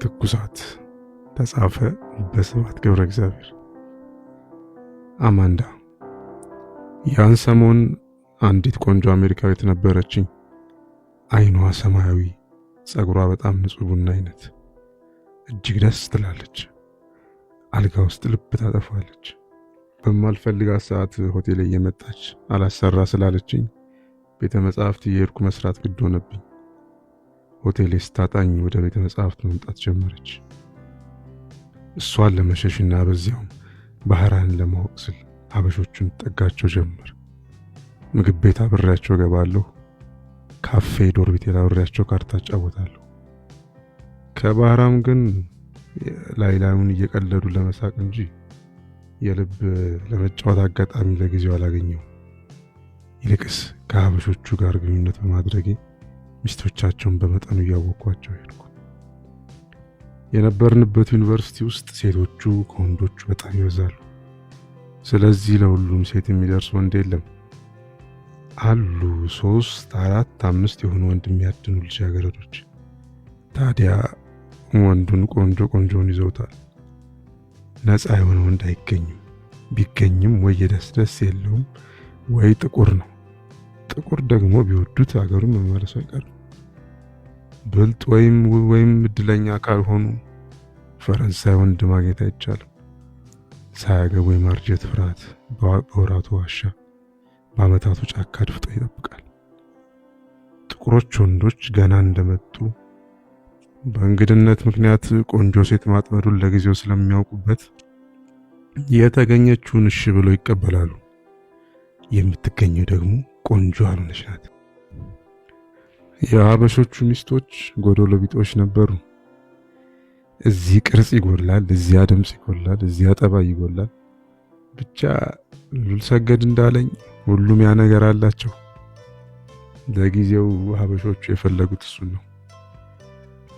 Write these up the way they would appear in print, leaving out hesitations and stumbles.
ትኩሳት ተጻፈ በስብሐት ገብረ እግዚአብሔር። አማንዳ። ያን ሰሞን አንዲት ቆንጆ አሜሪካዊት ነበረችኝ። አይኗ ሰማያዊ፣ ጸጉሯ በጣም ንጹህ ቡና አይነት፣ እጅግ ደስ ትላለች። አልጋ ውስጥ ልብ ታጠፋለች። በማልፈልጋት ሰዓት ሆቴል እየመጣች አላሰራ ስላለችኝ ቤተ መጻሕፍት እየሄድኩ መስራት ግድ ሆነብኝ። ሆቴሌ ስታጣኝ ወደ ቤተ መጻሕፍት መምጣት ጀመረች። እሷን ለመሸሽና በዚያውም ባህራን ለማወቅ ስል ሀበሾቹን ጠጋቸው ጀመር። ምግብ ቤት አብሬያቸው ገባለሁ። ካፌ ዶርቢቴል አብሬያቸው ካርታ እጫወታለሁ። ከባህራም ግን ላይ ላዩን እየቀለዱ ለመሳቅ እንጂ የልብ ለመጫወት አጋጣሚ ለጊዜው አላገኘው። ይልቅስ ከሀበሾቹ ጋር ግንኙነት በማድረጌ ሚስቶቻቸውን በመጠኑ እያወቅኳቸው ሄድኩ። የነበርንበት ዩኒቨርሲቲ ውስጥ ሴቶቹ ከወንዶቹ በጣም ይበዛሉ። ስለዚህ ለሁሉም ሴት የሚደርስ ወንድ የለም። አሉ 3፣ 4፣ 5 የሆኑ ወንድ የሚያድኑ ልጃገረዶች። ታዲያ ወንዱን ቆንጆ ቆንጆውን ይዘውታል። ነፃ የሆነ ወንድ አይገኝም። ቢገኝም ወይ የደስ ደስ የለውም ወይ ጥቁር ነው። ጥቁር ደግሞ ቢወዱት አገሩን መመለሱ አይቀርም። ብልጥ ወይም ውብ ወይም እድለኛ ካልሆኑ ፈረንሳይ ወንድ ማግኘት አይቻልም። ሳያገቡ የማርጀት ፍርሃት በወራቱ ዋሻ በዓመታቱ ጫካ አድፍጦ ይጠብቃል። ጥቁሮች ወንዶች ገና እንደመጡ በእንግድነት ምክንያት ቆንጆ ሴት ማጥመዱን ለጊዜው ስለሚያውቁበት የተገኘችውን እሺ ብለው ይቀበላሉ። የምትገኘው ደግሞ ቆንጆ ያልሆነች ናት። የሀበሾቹ ሚስቶች ጎዶሎ ቢጤዎች ነበሩ። እዚህ ቅርጽ ይጎላል፣ እዚያ ድምጽ ይጎላል፣ እዚያ ጠባይ ይጎላል። ብቻ ሉልሰገድ እንዳለኝ ሁሉም ያ ነገር አላቸው። ለጊዜው ሀበሾቹ የፈለጉት እሱን ነው።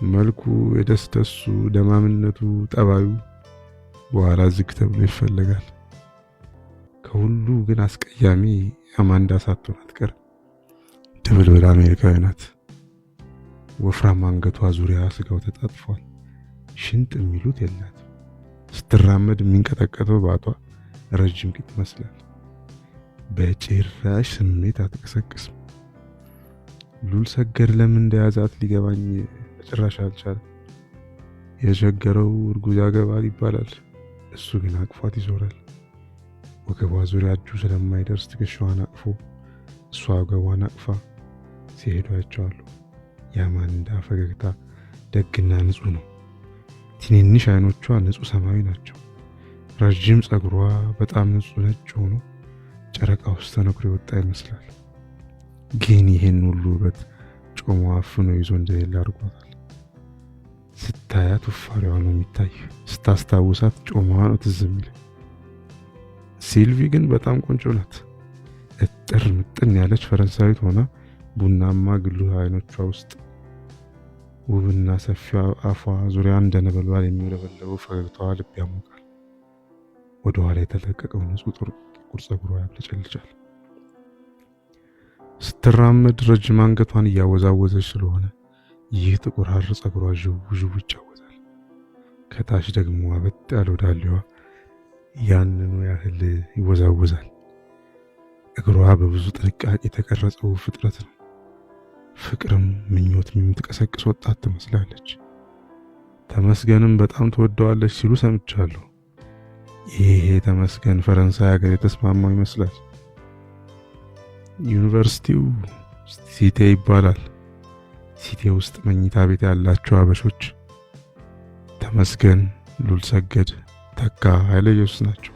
መልኩ፣ የደስደሱ፣ ደማምነቱ፣ ጠባዩ በኋላ ዝግ ተብሎ ይፈለጋል። ከሁሉ ግን አስቀያሚ አማንዳ ሳትሆን አትቀርም። ድብልብል አሜሪካዊ ናት። ወፍራም አንገቷ ዙሪያ ስጋው ተጣጥፏል። ሽንጥ የሚሉት የላትም። ስትራመድ የሚንቀጠቀጠው ባቷ ረጅም ቂጥ ይመስላል። በጭራሽ ስሜት አትቀሰቅስም። ሉል ሰገድ ለምን እንደያዛት ሊገባኝ በጭራሽ አልቻለም። የቸገረው እርጉዝ ያገባል ይባላል። እሱ ግን አቅፏት ይዞራል። ወገቧ ዙሪያ እጁ ስለማይደርስ ትከሻዋን አቅፎ እሷ ወገቧን አቅፋ ሲሄዱ አይቼዋለሁ። የአማንዳ ፈገግታ ደግና ንጹህ ነው። ትንንሽ አይኖቿ ንጹህ ሰማያዊ ናቸው። ረዥም ጸጉሯ በጣም ንጹህ ነጭ ሆኖ ጨረቃ ውስጥ ተነክሮ የወጣ ይመስላል። ግን ይሄን ሁሉ ውበት ጮማዋ አፍኖ ይዞ እንደሌለ አድርጓታል። ስታያት ውፋሪዋ ነው የሚታይ፣ ስታስታውሳት ጮማዋ ነው ትዝ የሚል። ሲልቪ ግን በጣም ቆንጆ ናት። እጥር ምጥን ያለች ፈረንሳዊት ሆና ቡናማ ግሉ አይኖቿ ውስጥ ውብና ሰፊዋ አፏ ዙሪያ እንደ ነበልባል የሚውለበለበው ፈገግታዋ ልብ ያሞቃል። ወደ ኋላ የተለቀቀው ንጹህ ጥቁር ጸጉሯ ያብለጨልጫል። ስትራመድ ረጅም አንገቷን እያወዛወዘች ስለሆነ ይህ ጥቁር ሐር ጸጉሯ ዥው ዥው ይጫወታል። ከታች ደግሞ አበጥ ያለው ዳሌዋ ያንኑ ያህል ይወዛወዛል። እግሯ በብዙ ጥንቃቄ የተቀረጸው ፍጥረት ነው። ፍቅርም ምኞትም የምትቀሰቅስ ወጣት ትመስላለች። ተመስገንም በጣም ትወደዋለች ሲሉ ሰምቻለሁ። ይሄ ተመስገን ፈረንሳይ ሀገር የተስማማው ይመስላል። ዩኒቨርሲቲው ሲቴ ይባላል። ሲቴ ውስጥ መኝታ ቤት ያላቸው አበሾች ተመስገን፣ ሉልሰገድ፣ ተካ፣ ኃይለ ኢየሱስ ናቸው።